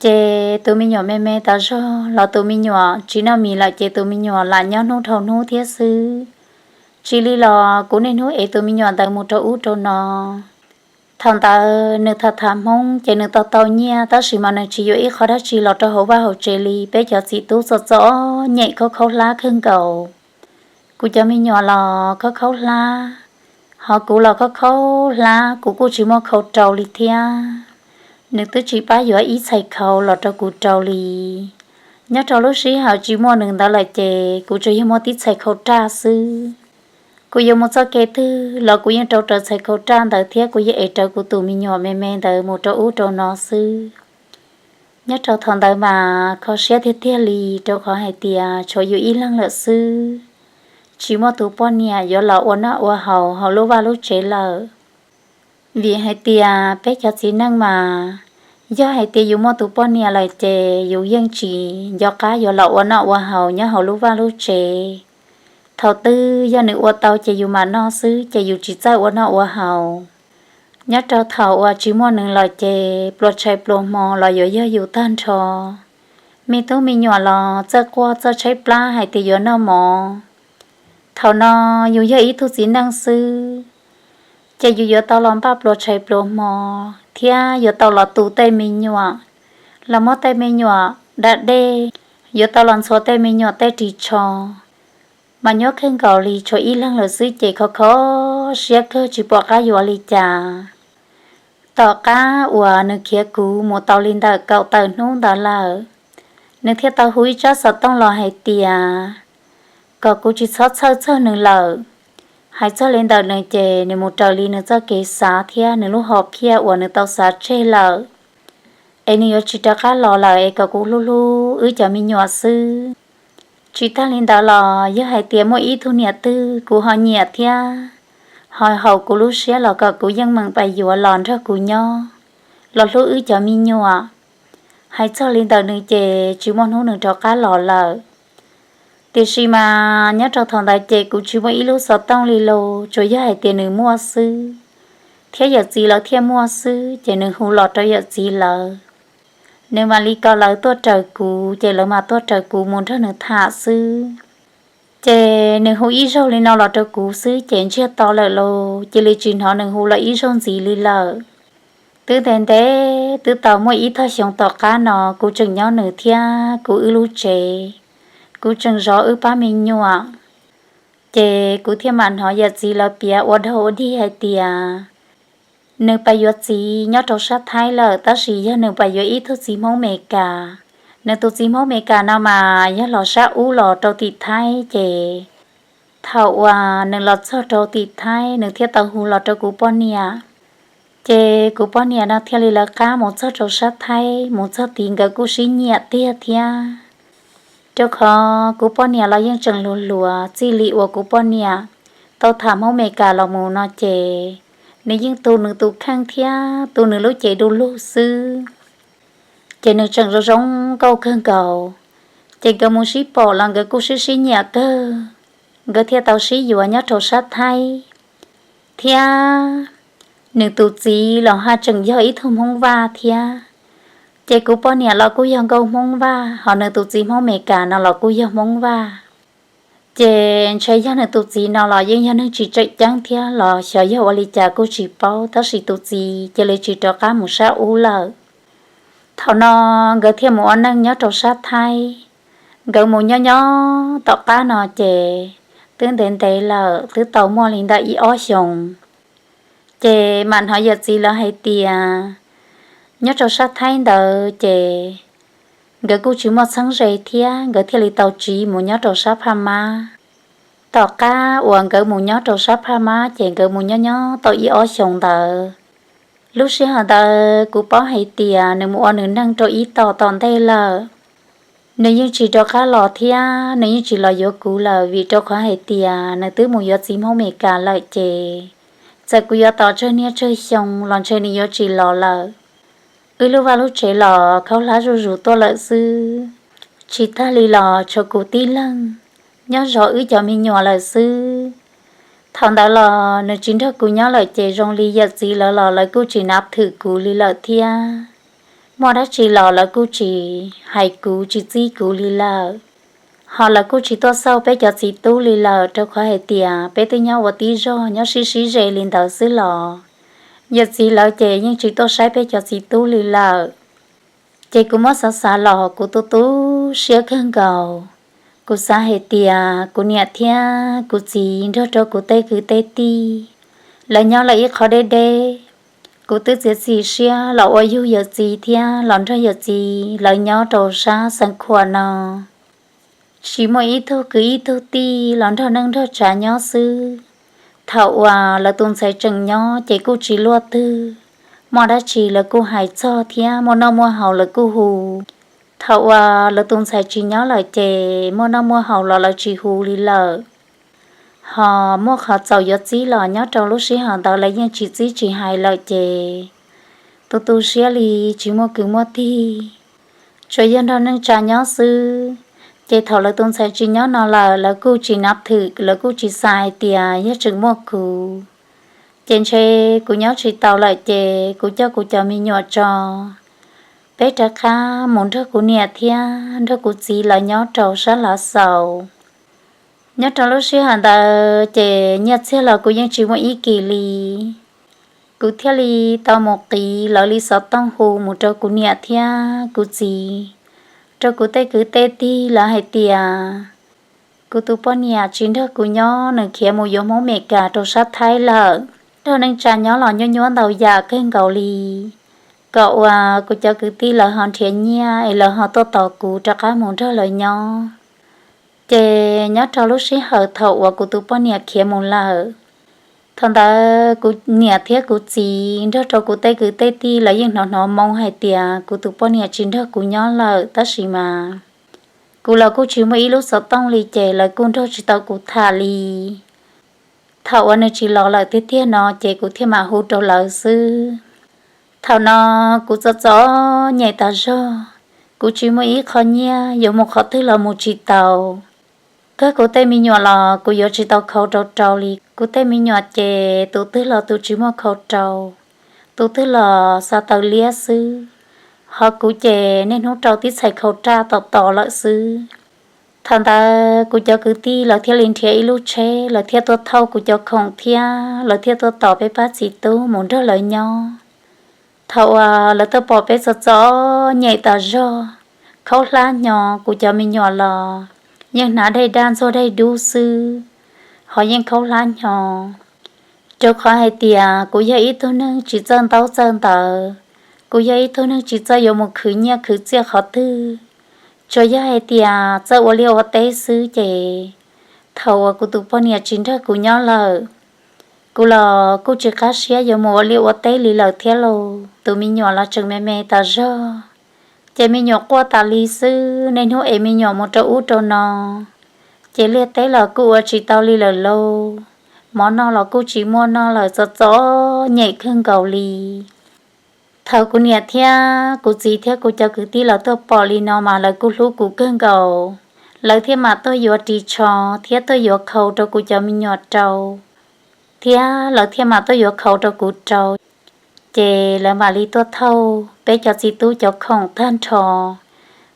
Ces tus me nyuam me me tas zog los tus me nyuam tsis noj mis lawm ces tus me nyuam lam nyob hnub dhau hnub thiab xwb. Tsis li los kuv niaj hnub ev tus me nyuam ntawd mus rau ub rau no. Thaum ntawd nws tham tham Hmoob ces nws tau tau nyiaj tab sis mas nws tsis yuav ib qho dab tsi los rau hauv vaj hauv tsev li, peb cov txiv tub txom txom nyem khaub khaub hlab kawg nkaus. Kuv cov me nyuam los khaub khaub hlab, ho kuv los khaub khaub hlab, kuv kuj tsis muaj khau rau li thiab. Nws twb tsis pab yuav ib txhais khau los rau kuv rau li. Nyob rau lub sij hawm tsis muaj nws ntawd lawm ces kuv tsuas yog muaj tib txhais khau raj xwb. Kuv yuav mus txoj kev twg los kuv yeej rau rawv txhais khau raj ntawd thiab kuv yeej ev rawv kuv tus me nyuam me me ntawd mus rau ub rau no xwb. Nyob rau thaum ntawd mas kho siab tiag tiag li, rau qhov hais tias tshuav yus ib leeg lawm xwb, tsis muaj tus poj niam yuav los ua noj ua haus hauv lub vaj lub tsev lawm. Vim hais tias peb cov txiv neej mas, yog hais tias yus muaj tus poj niam lawm ces yus yeej tsis nco qab yuav los ua noj ua haus nyob hauv lub vaj lub tsev. Thaum twg yog nws ua tau ces yus mam noj xwb ces yus tsis txawj ua noj ua haus. Nyob rau thaum uas tsis muaj nws lawm ces pluas tshais pluas hmo los yuav yog yus tag nrho. Me tub me nyuam los txawj quaj txawj tshaib plab hais tias yuav noj mov. Thaum no yus yog ib tug txiv neej xwb, ces yus yuav tau los npaj pluas tshais pluas hmo, thiab yuav tau los tu tej me nyuam, los muab tej me nyuam da dej, yuav tau los ntxhua tej me nyuam tej ris tsho. Mas nyuaj kawg nkaus li, tshuav ib leeg lawm xwb ces khov kho siab kawg tsis pom qab yuav li cas. Tom qab uas nws khiav kuv mus tau li ntawm kaum tawm hnub ntawd lawm, nws thiaj tau hu ib tsab xov tooj los hais tias kom kuv tsis txhob txhawj txog nws lawm. Hais txog li ntawm nws ces nws mus raws li nws txoj kev xav thiab nws lub hom phiaj uas nws tau xav tseg lawm, es nws yuav tsis rov qab los lawm es kom kuv hlub hlub wb cov me nyuam xwb. Tsis tag li ntawd los yog hais tias muaj ib tug niam twg kuv ho nyiam thiab ho haum kuv lub siab los kom kuv yeej meem pais yuav los nrog kuv nyob, los hlub wb cov me nyuam. Hais txog li ntawm nws ces tsis muaj hnub nws rov qab los lawm. Tiam sis mas nyob rau thaum ntawd ces kuv tsis muaj ib lub xov tooj li lauj, tsuas yog hais tias nws muaj xwb, thiab yawm txiv lawv thiaj muaj xwb ces nws hu los rau yawm txiv lawv. Nws mam li kom lawv tuaj raws kuv ces lawv mam tuaj raws kuv mus nrog nws tham xwb. Ces nws hu ib zaug li no los rau kuv xwb ces ntsiag to lawm lauj, cia li tsis hnov nws hu los ib zaug ntxiv li lawm. Twb ntev ntev twb tau muaj ib tog xyoo tom qab no kuv tseem nyob nws thiab kuv wb lub tsev. kuv tseem zov wb pab me nyuam. Ces kuv thiaj mam hnov yawm txiv lawv piav ua dog ua dig hais tias nws pais yuav txiv nyob rau sab Thaib lawm, tab sis yog nws pais yuav ib tug txiv Hmoob Amelikas. Nws tus txiv Hmoob Amelikas no mas yog los sab ub los rau tim Thaib, ces thaum uas nws los txog rau tim Thaib, nws thiaj tau hu los rau kuv poj niam. Ces kuv poj niam no thiaj li lawv qab mus txog rau sab Thaib, mus txog tid nkawd kuj sib nyiam tiag thiab, rau qhov kuv poj niam los yeej tseem hluas hluas. Txij li uas kuv poj niam tau tham Hmoob Amelikas los mus no ces nws yeej tu nws tus kheej thiab tu nws lub cev du lug xwb, ces nws tseem zoo zoo nkauj kawg nkaus. Ces nkawd mus sib pom los nkawd kuj sib sib nyiam kawg, nkawd thiaj tau sib yuav nyob rau sab Thaib. Thiab nws tus txiv los haj tseem yog ib tug Hmoob Vaj thiab. Ces kuv poj niam los kuj yog nkauj Hmoob Vaj, ho nws tus txiv Hmoob Amelikas no los kuj yog Hmoob Vaj. Ces ntshe yog nws tus txiv no los yeej yog neeg tsis tseem ceeb thiab los xyov yog ua li cas kuj tsis paub, tab sis tus txiv cia li tsis rov qab mus sab ub lawm. Thaum no nkawd thiaj mus ua neej nyob rau sab Thaib. Nkawd mus nyob nyob tom qab no ces twb ntev ntev lawm, twb tau muaj li ntawm ib ob xyoos. Ces mam hnov yawm txiv lawv hais tias nyob rau sab Thaib ntawd ces nkawd kuj tsis muaj txheeb ze thiab, nkawd thiaj li tau tsiv mus nyob rau sab Phaj Mab. Tom qab uas nkawd mus nyob rau sab Phaj Mab ces nkawd mus nyob nyob tau ib ob xyoos ntawd. Lub sij hawm ntawd kuv paub hais tias nws mus ua nws neej rau ib tom tom ntej lawm. Nws yeej tsis rov qab los thiab nws yeej tsis los yuav kuv lawm, vim rau qhov hais tias nws twb mus yuav txiv Hmoob Amelikas lawm ces txawm kuv yuav tos tsawg niaj tsawg xyoo los ntshe nws yuav tsis los lawm. Wb lub vaj lub tsev los khaub hlab zuj zus tuaj lawm xwb. Tsis tag li los tshuav kuv tib leeg nyob zov wb cov me nyuam lawm xwb. Thaum ntawd los nws tsis nrog kuv nyob lawm ces zoo li yawm txiv lawv los lawv kuj tsis nav thwm kuv li lawm thiab. Muaj dab tsi los lawv kuj tsis hais kuv, tsis txib kuv li lawm. Ho lawv kuj tsis tuaj xauj peb cov txiv tub li lawm, rau qhov hais tias peb twb nyob ua tib zog nyob sib sib ze li ntawd xwb los yawm txiv lawv ces yeej tsis tuaj saib peb cov txiv tub li lawm. Ces kuv muab xav xav los kuv tu tu siab kawg nkaus. Kuv xav hais tias kuv niam thiab kuv txiv nrog rau kuv tej kwv tej tij, lawv nyob lawv ib qho deb deb. Kuv twb txiav txim siab los ua yug yawm txiv thiab los nrog yawm txiv lawv nyob rau sab Xeev Khuam no. Tsis muaj ib tug kwv ib tug tij los nrog neej nrog tsav nyob xwb. Thaum uas lawv tus ntxhais tseem nyob ces kuj tsis luaj twg, muaj dab tsi lawv kuj hais txog thiab muaj noj muaj haus lawv kuj hu. Thaum uas lawv tus ntxhais tsis nyob lawm ces muaj noj muaj haus los lawv tsis hu li lawm. Ho muaj qhov txaus yuav txib los nyob rau lub sij hawm ntawd lawv yeej tsis txib tsis hais lawm ces tu tu siab li tsis muaj kwv muaj tij, tsuas yog nrog neej tsa nyob xwb. Ces thaum lawv tus ntxhais tsis nyob no lawm lawv kuj tsis nav thwm, lawv kuj tsis xav hais tias yog tseem muaj kuv. Ces ntshe kuv nyob tsis tau lawm ces kuv coj kuv cov me nyuam tso, peb rov qab mus nrog kuv niam thiab nrog kuv txiv lawv nyob rau sab Lav Xaus. Nyob rau lub sij hawm ntawd ces nyiaj txiag los kuv yeej tsis muaj ib kis li. Kuv thiaj li tau mus qiv lawv li xov tooj hu mus rau kuv niam thiab kuv txiv, rau kuv tej kwv tej tij lawv hais tias kuv tus poj niam tsis nrog kuv nyob, nws khiav mus yuav Hmoob Meskas rau sab Thaib lawm. Nrog neej tsa nyob los nyuaj nyuaj ntau yam kawg nkaus li, kom uas kuv cov kwv tij lawv ho nrhiav nyiaj es lawv ho tuaj tos kuv rov qab mus nrog lawv nyob. Ces nyob rau lub sij hawm thaum uas kuv tus poj niam khiav mus lawm, thaum ntawd kuv niam thiab kuv txiv nrog rau kuv tej kwv tej tij lawv yeej hnov hnov moo hais tias kuv tus poj niam tsis nrog kuv nyob lawm, tab sis mas kuv los kuj tsis muaj ib lub xov tooj li ces lawv kuj nrog tsis tau kuv tham li. Thaum uas nws tsis los lawm tiag tiag no ces kuv thiaj mam hu rau lawv xwb. Thaum no kuv txom txom nyem tas zog, kuv tsis muaj ib qho nyiaj, yuav mus qhov twg los mus tsis tau. Kawg kuv tej me nyuam los kuv yuav tsis tau khau rau rau li. Kuv tej me nyuam ces tus twg los tus tsis muaj khau rau, tus twg los xa taws liab xwb. Ho kuv ces niaj hnub rau tib txhais khau raj tom tos lawm xwb. Thaum ntawd kuv cov kwv tij lawv thiaj li nrhiav ib lub tsheb, lawv thiaj tuaj thauj kuv cov khoom thiab lawv thiaj tuaj tos peb pab txiv tub mus nrog lawv nyob. Thaum uas lawv tuaj pom peb txom txom nyem tas zog, khaub hlab hnyo, kuv cov me nyuam los yeej hnav daim daj ntxuag daim dub xwb, ho yeej khaub hlab hnyo. Rau qhov hais tias kuv yog ib tug neeg tsis txawj ntaub txawj ntawv, kuv yog ib tug neeg tsis txawj yuav mus khwv nyiaj khwv txiaj qhov twg, tsuas yog hais tias txawj ua liaj ua teb xwb ces thaum uas kuv tus poj niam tsis nrog kuv nyob lawm, kuv los kuj tsis qab siab yuav mus ua liaj ua teb li lawm thiab lauj. Tus me nyuam los tseem me me tas zog, ces me nyuam quaj tas li xwb, niaj hnub es me nyuam mus rau ub rau no, ces liaj teb los kuj ua tsis tau li lawm lauj. Mov noj los kuj tsis muaj noj lawm, txom txom nyem kawg nkaus li. Thaum kuv niam thiab kuv txiv thiab kuv cov kwv tij los tuaj pom li no mas lawv kuj hlub kuv kawg nkaus, lawv thiaj mam tuaj yuav ris tsho thiab tuaj yuav khau rau kuv cov me nyuam rau, thiab lawv thiaj mam tuaj yuav khau rau kuv rau. Ces lawv mam li tuaj thauj peb cov txiv tub cov khoom tag nrho,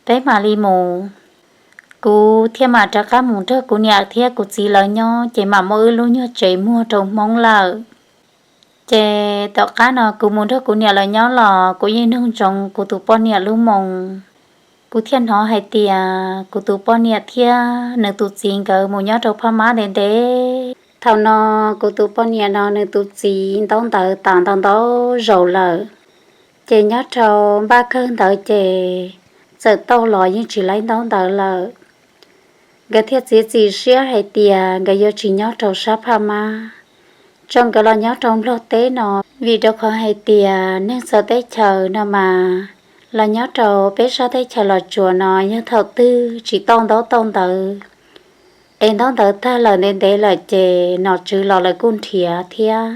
peb mam li mus. Kuv thiaj mam rov qab mus nrog kuv niam thiab kuv txiv lawv nyob, ces mam muaj wb lub nyuag tsev muag rau Hmoob lawm. Ces tom qab no kuv mus nrog kuv niam lawv nyob los kuv yeej nug ntsoov kuv tus poj niam lub moo. Kuv thiaj hnov hais tias kuv tus poj niam thiab nws tus txiv nkawd mus nyob rau Phaj Mab ntev ntev. Thaum no kuv tus poj niam no nws tus txiv ntaub ntawv tas ntau ntau zaus lawm, ces nyob rau npaj kawg ntawd ces txawm tauj los yeej tsis laib ntaub ntawv lawm. Nkawd thiaj txiav txim siab hais tias nkawd yuav tsis nyob rau sab Phaj Mab, tso nkawd los nyob rau Nplog teb no, vim rau qhov hais tias neeg txawv teb chaws no mas los nyob rau peb sab teb chaws Los Tsuas no yog thaum twg tsis tauj ntaub tauj ntawv, es ntaub ntawv tag lawm ntev ntev lawm ces nom tswv los lawv kuj nrhiav thiab.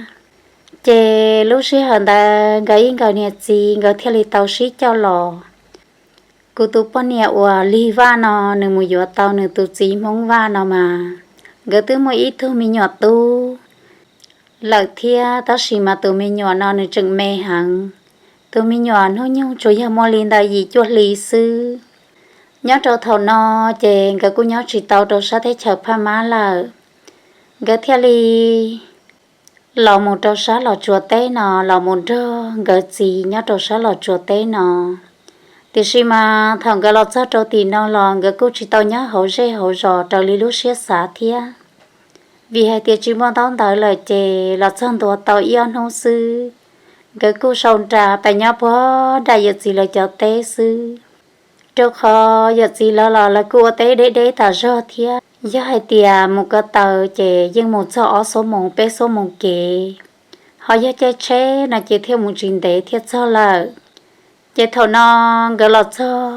Ces lub sij hawm ntawd nkawd ib nkawd niam txiv nkawd thiaj li tau sib coj los. Kuv tus poj niam uas lig Vaj no nws mus yuav tau nws tus txiv Hmoob Vaj no mas, nkawd twb muaj ib tug me nyuam tub lawm thiab, tab sis mas tus me nyuam no nws tseem me heev. Tus me nyuam hnub nyoog tsuas yog muaj li ntawm yim cuaj hli xwb. Nyob rau thaum no ces nkawd kuj nyob tsis tau rau sab teb chaws Phaj Mab lawm, nkawd thiaj li los mus rau sab Los Tsuas teb no, los mus nrog nkawd txiv nyob rau sab Los Tsuas teb no. Tiam sis mas thaum nkawd los txog rau tim no los nkawd kuj tsis tau nyob hauv zej hauv zos raws li lub siab xav thiab, vim hais tias tsis muaj ntaub ntawv lawm ces los txog ntua tau ib ob hnub xwb, nkawd kuj sau nra pais nyob puag nram yawm txiv lawv cov teb xwb. Rau qhov yawm txiv lawv los lawv kuj ua teb deb deb tas zog thiab, yog hais tias mus ko taw ces yeej mus txog ob xuab moos peb xuab moos kev, ho yog caij tsheb no ces thiaj mus tsis ntev thiaj txog lawm. Ces thaum no nkawd los txog,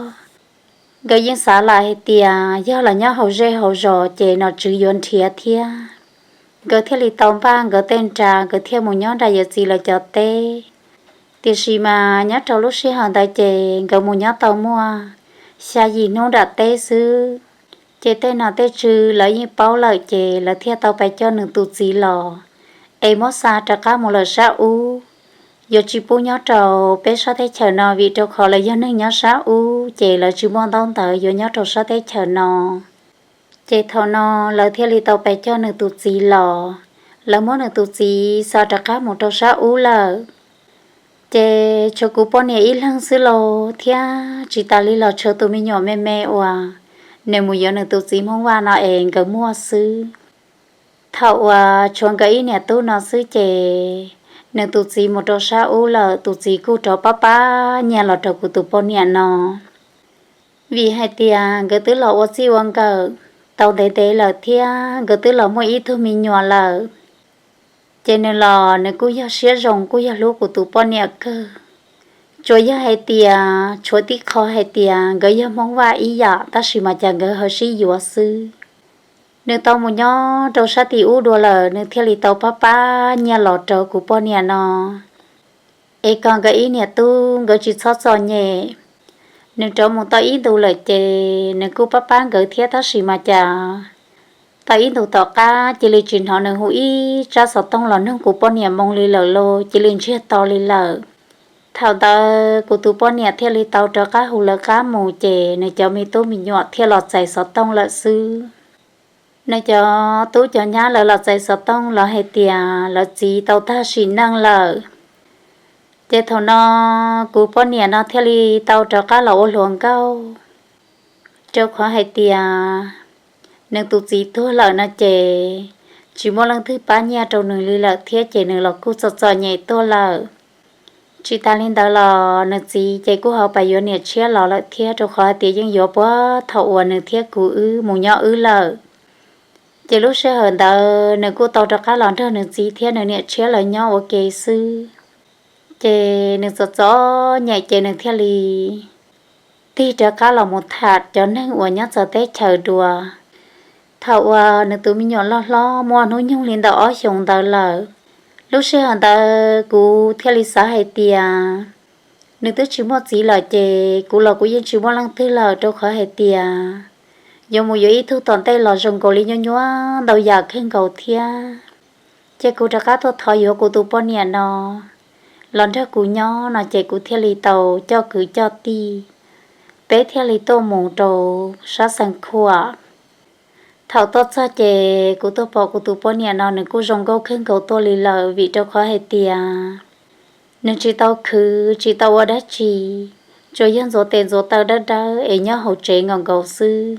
nkawd yeej xav lawm hais tias yog los nyob hauv zej hauv zos ces nom tswv yuav nrhiav thiab. Nkawd thiaj li tau npaj nkawd tej nra, nkawd thiaj mus nyob nram yawm txiv lawv cov teb. Tiam sis mas nyob rau lub sij hawm ntawd ces nkawd mus nyob tau muaj xya yim hnub nram teb xwb, ces tej nom tej tswv lawv yeej paub lawm ces lawv thiaj tau pais coj nws tus txiv los, es muab xa rov qab mus lawm sab ub. Yuav tsis pub nyob rau peb sab teb chaws no, vim rau qhov lawv yog neeg nyob sab ub ces lawv tsis muaj ntaub ntawv yuav nyob rau sab teb chaws no. Ces thaum no lawv thiaj li tau pais coj nws tus txiv los, lawv muab nws tus txiv xa rov qab mus rau sab ub lawm. Ces tshuav kuv poj niam ib leeg xwb lauj, thiab tsis tas li los tshuav tus me nyuam me me uas nws mus yuav nws tus txiv Hmoob Vaj no es nkawd muaj xwb. Thaum uas tshuav nkawd ib niam tub no xwb ces nws tus txiv mus rau sab ub lawm, tus txiv kuj rov pab pab nyiaj los rau kuv tus poj niam no. Vim hais tias nkawd twb los ua txij ua nkawm tau ntev ntev lawm thiab nkawd twb los muaj ib tug me nyuam lawm, ces nws los nws kuj yog siab zoo kuj yog hlub kuv tus poj niam kawg. Tsuas yog hais tias tshuav tib qho hais tias nkawd yog Hmoob Vaj ib yam tab sis mas cas nkawd ho sib yuav xwb. Nws tau mus nyob rau sab tim ub dua lawm, nws thiaj li tau pab pab nyiaj los rau kuv poj niam no, es kom nkawd ib niam tub nkawd tsis txhob txom nyem. Nws rov mus tau ib ntus lawm ces nws kuj pab pab nkawd thiab tab sis mas cas tau ib ntus tom qab cia li tsis hnov nws hu ib tsab xov tooj los nug kuv poj niam moo li lawm lauj, cia li ntsiag to li lawm. Thaum ntawd kuv tus poj niam thiaj li tau rov qab hu lawv qab mus ces nws cov me tub me nyuam thiaj los txais xov tooj lawm xwb. Nws cov tub cov nyab lawv los txais xov tooj los hais tias lawv txiv tau tag sim neej lawm. Ces thaum no kuv poj niam no thiaj li tau rov qab los ua hluas nkauj, rau qhov hais tias nws tus txiv tuag lawm no ces tsis muaj leej twg pab nyiaj rau nws li lawm thiab ces nws los kuj txom txom nyem tuaj lawm. Tsis tas li ntawd los nws txiv ces kuj ho pais yuav niam tshiab los lawm thiab, rau qhov hais tias yeej yuav puag thaum uas nws thiab kuv wb mus nyob wb lawm. Ces lub sij hawm ntawd nws kuj tau rov qab los nrog nws txiv thiab nws niam tshiab lawv nyob ua ke xwb. Ces nws txom txom nyem ces nws thiaj li tig rov qab los mus tham cov neeg uas nyob txawv teb chaws dua. Thaum uas nws tus me nyuam loj hlob muaj hnub nyoog li ntawm ob xyoos ntawd lawm, lub sij hawm ntawd kuv thiaj li xav hais tias nws twb tsis muaj txiv lawm ces kuv los kuv yeej tsis muaj leej twg lawm, rau qhov hais tias yuav mus yuav ib tug tom ntej los zoo nkaus li nyuaj nyuaj ntau yam kawg nkaus thiab. Ces kuv rov qab tuaj thov yuav kuv tus poj niam no los nrog kuv nyob no ces kuv thiaj li tau coj kwv coj tij, peb thiaj li tuaj mus rau sab Xeev Khuam. Thaum tuaj txog ces kuv tuaj pom kuv tus poj niam no nws kuj zoo nkauj kawg nkaus tuaj li lawm, vim rau qhov hais tias nws tsis tau khwv tsis tau ua dab tsi, tsuas yog ntxuav tes ntxuav taw dawb dawb es nyob hauv tsev nkaus nkaus xwb.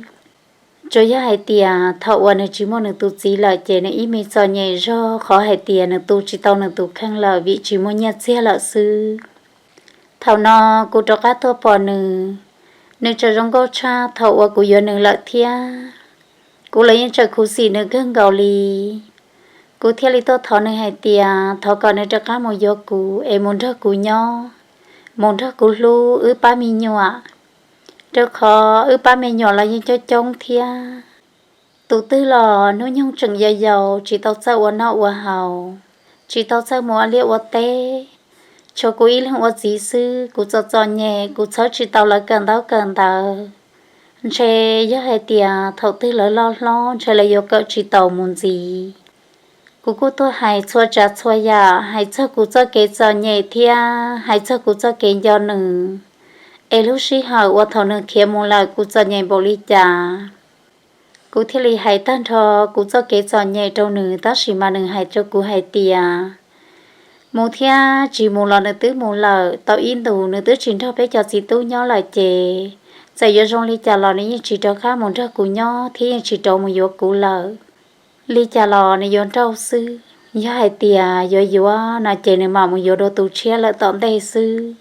Tsuas yog hais tias thaum uas nws tsis muaj nws tus txiv lawm ces nws ib me txom nyem zog qhov hais tias nws tu tsis tau nws tus kheej lawm vim tsis muaj nyiaj txiag lawm xwb. Thaum no kuv rov qab tuaj pom nws, nws tseem zoo nkauj tshaj thaum uas kuv yuav nws lawm thiab. Kuv los yeej tseem khuv xim nws kawg nkaus li. Kuv thiaj li tuaj thov nws hais tias thov kom nws rov qab mus yuav kuv es mus nrog kuv nyob, mus nrog kuv hlub wb pab me nyuam, rau qhov wb pab me nyuam los yeej coob coob thiab. Tus twg los hnub nyoog tseem yau yau, tsis tau txawj ua noj ua haus, tsis tau txawj mus ua liaj ua teb, tshuav kuv ib leeg ua txiv xwb. Kuv txom txom nyem, kuv txhawb tsis tau lawv kawm ntaub kawm ntawv. Ntshe yog hais tias thaum twg lawv loj hlob ntshe lawv yuav kawm tsis taus mus ntxiv. Kuv kuj tuaj hais txhua tsav txhua yam, hais txog kuv txoj kev txom nyem thiab hais txog kuv txoj kev nco nws, es lub sij hawm uas thaum nws khiav mus lawm kuv txom nyem npaum li cas. Kuv thiaj li hais tag nrho kuv txoj kev txom nyem rau nws, tab sis mas nws hais rau kuv hais tias mus thiab tsis mus los nws twb mus lawm, tau ib ntus nws twb tsis nrog peb cov txiv tub nyob lawm ces txawm yuav zoo li cas los nws yeej tsis rov qab mus nrog kuv nyob thiab yeej tsis rov mus yuav kuv lawm. Li cas los nws yuav nrauj xwb, yog hais tias yuav yuav no ces nws mam mus yuav dua tus tshiab lawm tom ntej xwb.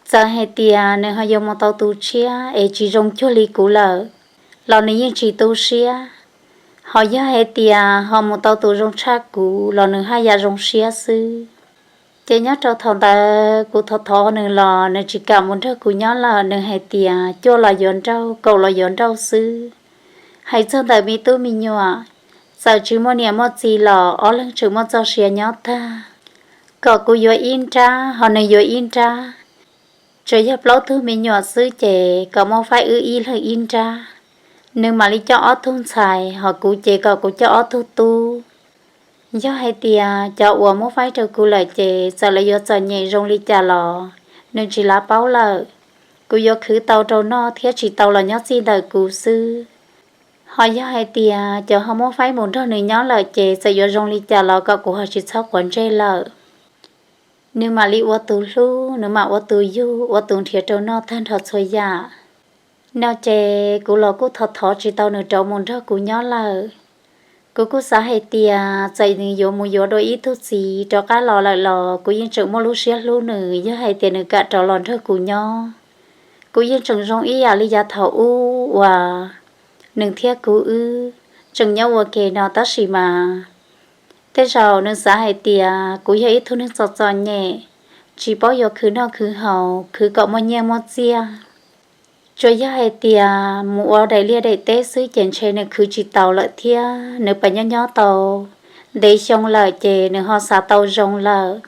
Txawm hais tias nws ho yuav mus tau tus tshiab es tsis zoo cuag li kuv lawm los nws yeej tsis tu siab, ho yog hais tias ho mus tau tus zoo tshaj kuv los nws haj yam zoo siab xwb. Ces nyob rau thaum ntawd kuv thov thov nws los nws tsis kam mus nrog kuv nyob lawm, nws hais tias cuaj los yuav nrauj, kaum los yuav nrauj xwb. Hais txog ntawm me tub me nyuam, txawm tsis muaj niam muaj txiv los ob leeg tseem muaj txoj sia nyob tag, kom kuv yuav ib nrab ho nws yuav ib nrab. Tsuas yog plaub tug me nyuam xwb ces kom muab faib wb ib leeg ib nrab, nws mam li coj ob tug ntxhais, ho kuv ces kom kuv coj ob tug tub. Yog hais tias cov uas muab faib rau kuv lawm ces txawm lawv yuav txom nyem zoo li cas los nws tsis lav paub lawm. Kuv yuav khwv tau rau noj thiab tsis tau los nyob txij ntawm kuv xwb. Ho yog hais tias cov ho muab faib mus nrog nws nyob lawm ces txawm yuav zoo li cas los kom kuv ho tsis txhob quav ntsej lawm. Nws mam li ua tus hlub, nws mam ua tus yug, ua tus nrhiav rau noj tag nrho txhua yam. No ces kuv los kuj thov thov tsis tau nws rov mus nrog kuv nyob lawm. Kuv kuj xav hais tias txawm nws yuav mus yuav dua ib tug txiv rov qab los lawm los kuv yeej tseem muaj lub siab hlub nws, yog hais tias nws kam rov los nrog kuv nyob. Kuv yeej tseem zoo ib yam li yav thaum ub uas nws thiab kuv wb tseem nyob ua ke no, tab sis mas tej zaum nws xav hais tias kuv yog ib tug neeg txom txom nyem, tsis paub yuav khwv noj khwv haus, khwv kom muaj nyiaj muaj txiaj. Tsuas yog hais tias mus ua daim liaj daim teb xwb ces ntshe nws khwv tsis taus lawm thiab, nws pab nyob nyob tau ntev xyoo lawm ces nws ho xav tau zoo lawm.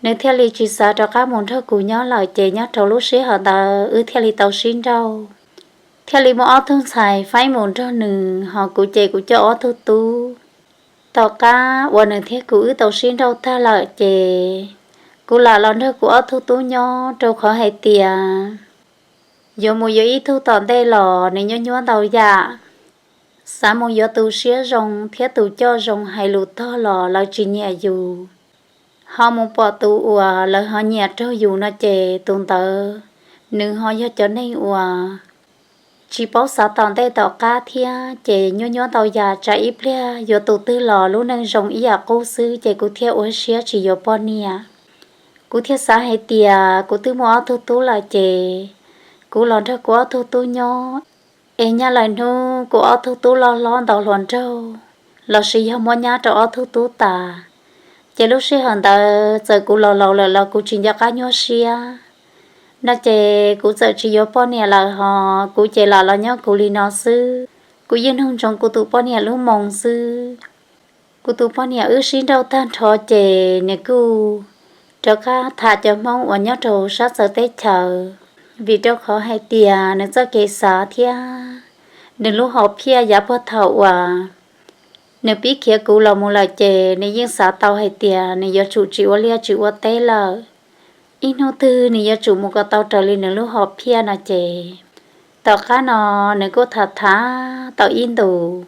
Nws thiaj li tsis xav rov qab mus nrog kuv nyob lawm, ces nyob rau lub sij hawm ntawd wb thiaj li tau sib nrauj, thiaj li muaj ob tug ntxhais faib mus nrog nws, ho kuv ces kuv coj ob tug tub. Tom qab uas nws thiab kuv wb tau sib nrauj tag lawm ces kuv lam los nrog kuv ob tug tub nyob, rau qhov hais tias yuav mus yuav ib tug tom ntej los nws nyuaj nyuaj ntau yam. Xav mus yuav tus siab zoo thiab tus coj zoo, hais lus tog los lawv tsis nyiam yus, ho mus pom tus uas lawv ho nyiam raug yus no ces tus ntawd nws ho yog cov neeg uas tsis paub xav tom ntej tom qab thiab ces nyuaj nyuaj ntau yam, tsam ib pliag yuav tus twg los lub neej zoo ib yam qub xwb ces kuv thiaj ua siab tsis yuav poj niam. Kuv thiaj xav hais tias kuv twb muaj ob tug tub lawm ces kuv los nrog kuv ob tug tub nyob, es nyaj lawm hnub kuv ob tug tub loj hlob ntau hluas nraug lossis yog muab nyab rau ob tug tub tas, ces lub sij hawm ntawd txawm kuv los laus lawm los kuv tsis nco qab nyuaj siab no ces kuv txawm tsis yuav poj niam lawm hos kuv ces lam los nyob kuv li no xwb. Kuv yeej nug ntsoov kuv tus poj niam lub moo xwb. Kuv tus poj niam wb sib nrauj tag nrho ces nws kuj rov qab tham cov Hmoob uas nyob rau sab txawv teb chaws, vim rau qhov hais tias nws txoj kev xav thiab nws lub hom phiaj yav puag thaum uas nws pib khiav kuv los mus lawm ces nws yeej xav tau hais tias nws yuav tsum tsis ua liaj tsis ua teb lawm, ib hnub twg nws yuav tsum mus kom tau raws li nws lub hom phiaj no ces. Tom qab no nws kuj tham tham tau ib ntus,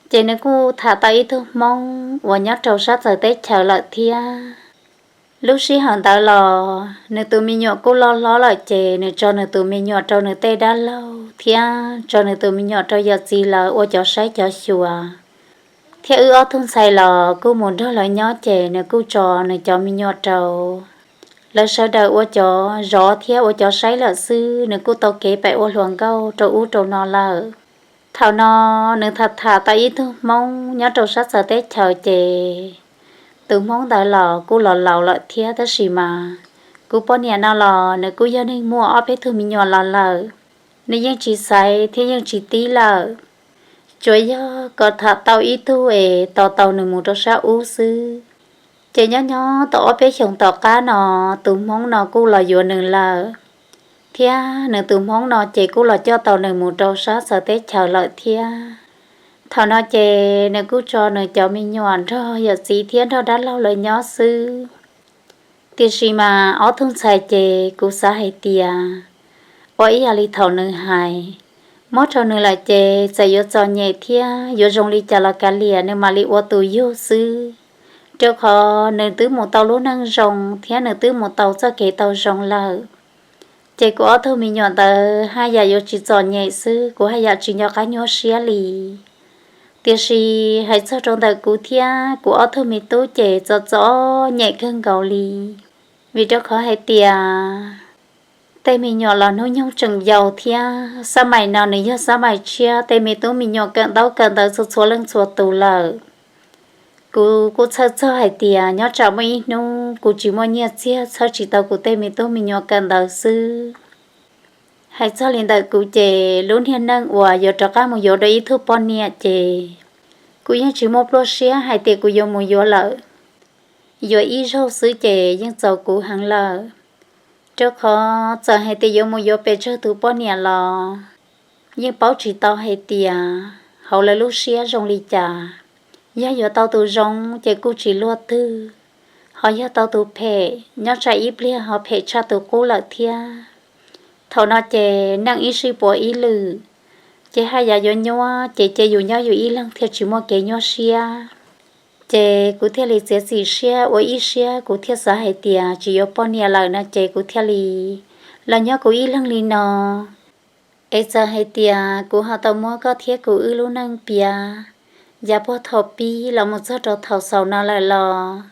ces nws kuj tham tau ib tug Hmoob uas nyob rau sab txawv teb chaws lawm thiab. Lub sij hawm ntawd los nws tus me nyuam kuj loj hlob lawm ces nws tso nws tus me nyuam rau nws tej dab laug thiab tso nws tus me nyuam rau yawm txiv lawv ua cov saib cov xyuas, thiab wb ob tug ntxhais los kuj mus nrog lawv nyob ces nws kuj tso nws cov me nyuam rau lawv sawv daws ua cov zov thiab ua cov saib lawm xwb, nws kuj tau kev pem ua hluas nkauj rau ub rau no lawm. Thaum no nws tham tham tau ib tug Hmoob nyob rau sab txawv teb chaws ces tus Hmoob ntawd los kuj los laus lawm thiab, tab sis mas kuv poj niam no los nws kuj yog neeg muaj ob peb tug me nyuam los lawm, nws yeej tsis xaiv thiab yeej tsis tib lawm. Tsuas yog kom tham tau ib tug es tos tau nws mus rau sab ub xwb. Ces nyob nyob tau ob peb xyoos tom qab no, tus Hmoob no kuj los yuav nws lawm, thiab nws tus Hmoob no ces kuj los coj tau nws mus rau sab txawv teb chaws lawm thiab. Thaum no ces nws kuj tso nws cov me nyuam nrog yawm txiv thiab nrog dab laug lawv nyob xwb. Tiam sis mas ob tug ntxhais ces kuv xav hais tias ua ib yam li thaum nws hais, muab rau nws lawm ces txawm yuav txom nyem thiab yuav zoo li cas los kav liam, nws mam li ua tus yug xwb, rau qhov nws twb mus tau lub neej zoo thiab nws twb mus tau txoj kev tau zoo lawm. Ces kuv ob tug me nyuam ntawd haj yam yuav tsis txom nyem xwb, kuv haj yam tsis nco qab nyuaj siab li. Tiam sis hais txog rau ntawm kuv thiab kuv ob tug me tub ces txom txom nyem kawg nkaus li, vim rau qhov hais tias tej me nyuam los hnub nyoog tseem yau thiab xab mais no nws yog xab mais tshiab, tej me tub me nyuam kawm ntaub kawm ntawv txhua txhua leej txhua tus lawm. Kuv kuj txhawj txog hais tias nyob tsam muaj ib hnub kuv tsis muaj nyiaj txiag txhawb tsis tau kuv tej me tub me nyuam kawm ntawv xwb. Hais txog li ntawm kuv ces lub niag neej uas yuav rov qab mus yuav dua ib tug poj niam ces kuv yeej tsis muaj pluaj siab hais tias kuv yuav mus yuav lawm. Yuav ib zaug xwb ces yeej txaus kuv heev lawm, rau qhov txawm hais tias yuav mus yuav pes tsawg tus poj niam los yeej paub tsis tau hais tias hauv lawv lub siab zoo li cas, yog yuav tau tus zoo ces kuj tsis luaj twg, ho yog tau tus phem nyob tsam ib pliag ho phem tshaj tus qub lawm thiab. Thaum no ces neej ib sij puav ib lwm, ces haj yam yuav nyuaj ces cia yus nyob yus ib leeg thiaj tsis muaj kev nyuaj siab. Ces kuv thiaj li txiav txim siab ua ib siab, kuv thiaj xav hais tias tsis yuav poj niam lawm no ces kuv thiaj li los nyob kuv ib leeg li no. Es txawm hais tias kuv ho tau muab koj thiab kuv wb lub neej piav yav puag thaum pib los mus txog rau thaum xaus no lawm los,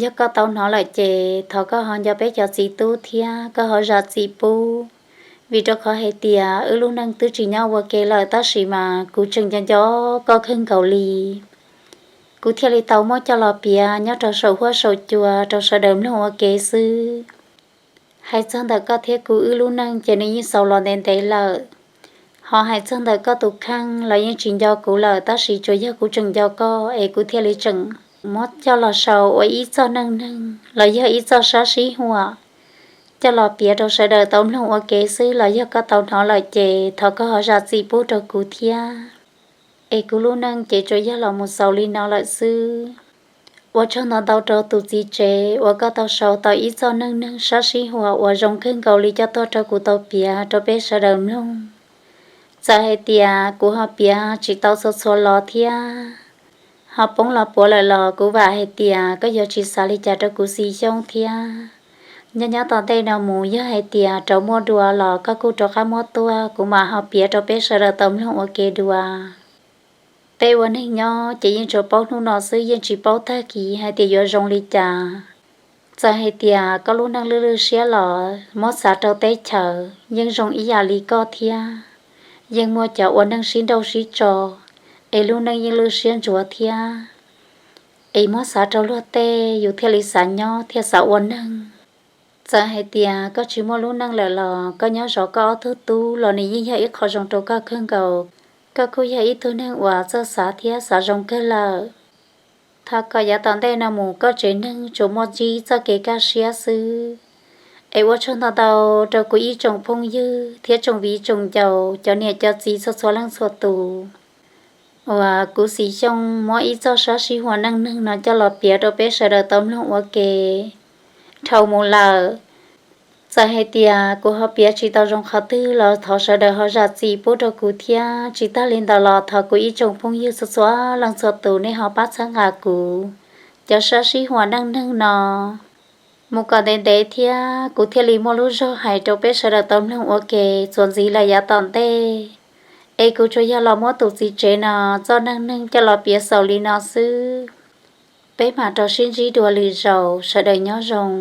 yog koj tau hnov lawm ces thov koj ho nco peb cov txiv tub thiab koj ho zam txim pub, vim rau qhov hais tias wb lub neej twb tsis nyob ua ke lawm tab sis mas kuv tseem nco nco koj kawg nkaus li. Kuv thiaj li tau muab coj los piav nyob rau saum huab saum cua rau sawv daws mloog ua ke xwb. Hais txog ntawm koj thiab kuv wb lub neej ces nws yeej xaus los ntev ntev lawm. Ho hais txog ntawm koj tus kheej los yeej tsis nco kuv lawm tab sis tsuas yog kuv tseem nco koj es kuv thiaj li tseem muab coj los sau ua ib txoj neej neeg los yog ib txoj sab sib huam coj los piav rau sawv daws tau mloog ua ke xwb. Los yog koj tau hnov lawm ces thov koj ho zam txim pub rau kuv thiab. Es kuv lub neej ces tsuas yog los mus xaus li no lawm xwb. Ua tsaug ntau ntau rau tus txiv tsev uas koj tau sau tau ib txoj neej neeg sab sib huam uas zoo kawg nkaus li coj tuaj rau kuv tau piav rau peb sawv daws mloog. Txawm hais tias kuv ho piav tsis tau txhua txhua lo thiab ho poob los puav lawm los kuv vam hais tias koj yuav tsis xav li cas rau kuv Xis Xyooj thiab. Nyob nyob tom ntej no mus yog hais tias rov muaj dua los koj kuj rov qab muab tuaj, kuv mam ho piav rau peb sawv daws tau mloog ua ke dua. Peb ua neeg nyob ces yeej tsuas paub hnub no xwb, yeej tsis paub tag kis hais tias yuav zoo li cas. Txawm hais tias koj lub neej lwj lwj siab los muab xav rau teb chaws yeej zoo ib yam li koj thiab. Yeej muaj cov ua neej sib nrauj sib tso, es lub neej yeej lwj siab ntsuav thiab. Es muab xav rau luag tej yus thiaj li xav nyob thiaj xav ua neeg. Txawm hais tias koj tsis muaj lub neej lawm los koj nyob zov koj ob tug tub los nws yeej yog ib qho zoo rau koj kawg nkaus. Koj kuj yog ib tug neeg uas txawj xav thiab xav zoo kawg lawm. Thov kom yav tom ntej no mus koj tsev neeg tsuas muaj ntsib txoj kev kaj siab xwb. Es ua tsaug ntau ntau rau kuv ib tsoom phooj ywg thiab tsoom viv tsoom ncaus, cov niam cov txiv txhua txhua leej txhua tus, uas kuv Xis Xyooj muab ib txoj sab sib huam neej neeg no coj los piav rau peb sawv daws tau mloog ua ke dhau mus lawm. Txawm hais tias kuv ho piav tsis tau zoo qhov twg los thov sawv daws ho zam txim pub rau kuv thiab. Tsis tag li ntawd los thov kuv ib tsoom phooj ywg txhua txhua leej txhua tus nej ho pab txhawb nqa kuv cov sab sib huam neej neeg no mus kom ntev ntev thiab kuv thiaj li muaj lub zog hais rau peb sawv daws tau mloog ua ke txuas ntxiv lawm yav tom ntej. Es kuv tsuas yog los muab tus txiv tsev no txoj neej neeg coj los piav xaus li no xwb. Peb mam rov sib ntsib dua lwm zaus, sawv daws nyob zoo.